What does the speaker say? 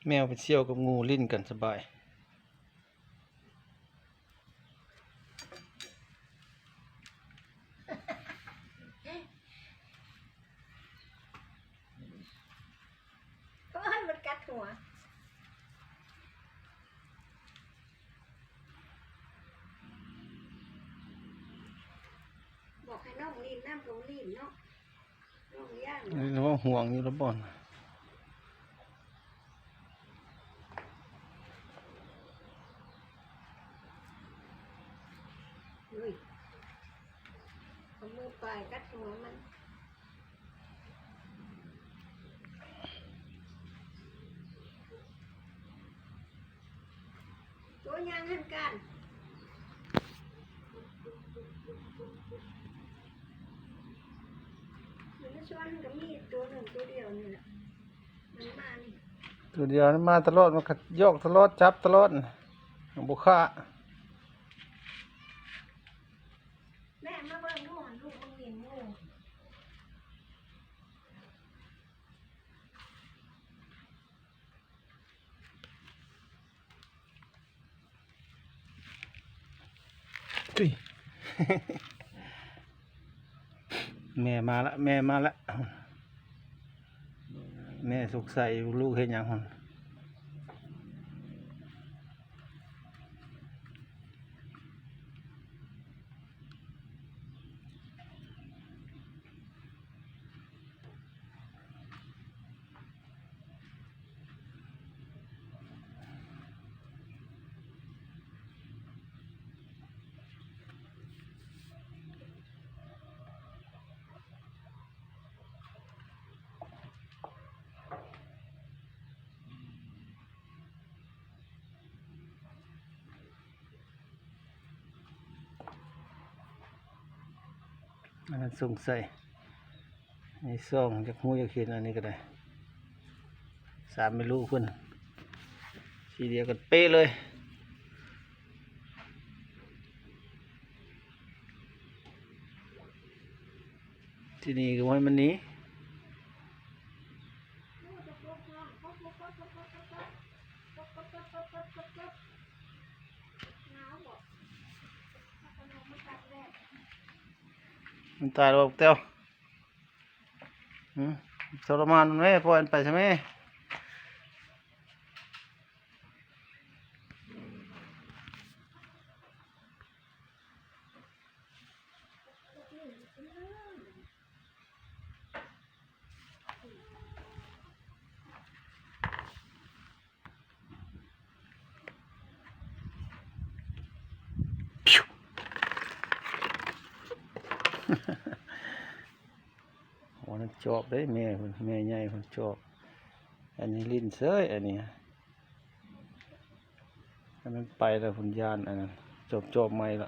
ແມວໄປສ່ຽວກັບງູ ຫຼິ້ນກັນສະບາຍ. ໂອ້ຍ ມັນກັດຫົວ. ບອກໃຫ້ນ້ອງຫຼິ້ນນ້ຳກໍບໍ່ຫຼິ້ນເນາະ ນ້ອງຢ້ານ. ນີ້ລະວ່າຫ່ວງຢູ່ລະບ່ອນ. ເຮີ້ຍ ເອົາມືປາຍກັດຫົວມັນ. ໂຕຍ່າງຫັ້ນກັນ ຢູ່ໃນສວນມັນກໍມີໂຕໜຶ່ງໂຕດຽວນີ້ແຫຼະ ມັນມານີ້ ໂຕດຽວນີ້ມາຕະຫຼອດ ມັນກະຢອກຕະຫຼອດ ຈັບຕະຫຼອດ ບໍ່ຄະ. ແມ່ມາເບິ່ງດູຫັ້ນ ລູກມັນຫຼິ້ນຢູ່. ຕຸ້ຍ ແມ່ມາລະ ແມ່ມາລະ ແມ່ສົງໄສລູກເຮັດຫຍັງຫັ້ນ. ອັນນັ້ນສົງໄສ ໃນຊ່ອງ ຢາກຮູ້ຢາກເຫັນ ອັນນີ້ກໍໄດ້ ສາມແມ່ລູກເພິ່ນ ສີດຽວກັນເປະເລີຍ. ທີ່ນີ້ກໍບໍ່ໃຫ້ມັນໜີ. ມັນຕາຍແລ້ວບໍ່ແຕ້ວ? ຫື ທໍລະມານມັນແມ້ ປ່ອຍມັນໄປຊະແມ້. ໂອ້ ນັ້ນຈອບເດ້ ແມ່ເພິ່ນ ແມ່ໃຫຍ່ເພິ່ນຈອບ. ອັນນີ້ຫຼິ້ນເສີຍ ອັນນີ້ ອັນນັ້ນໄປແລ້ວ ເພິ່ນຢ້ານ ອັນນັ້ນ ຈອບໆໃໝ່ລະ.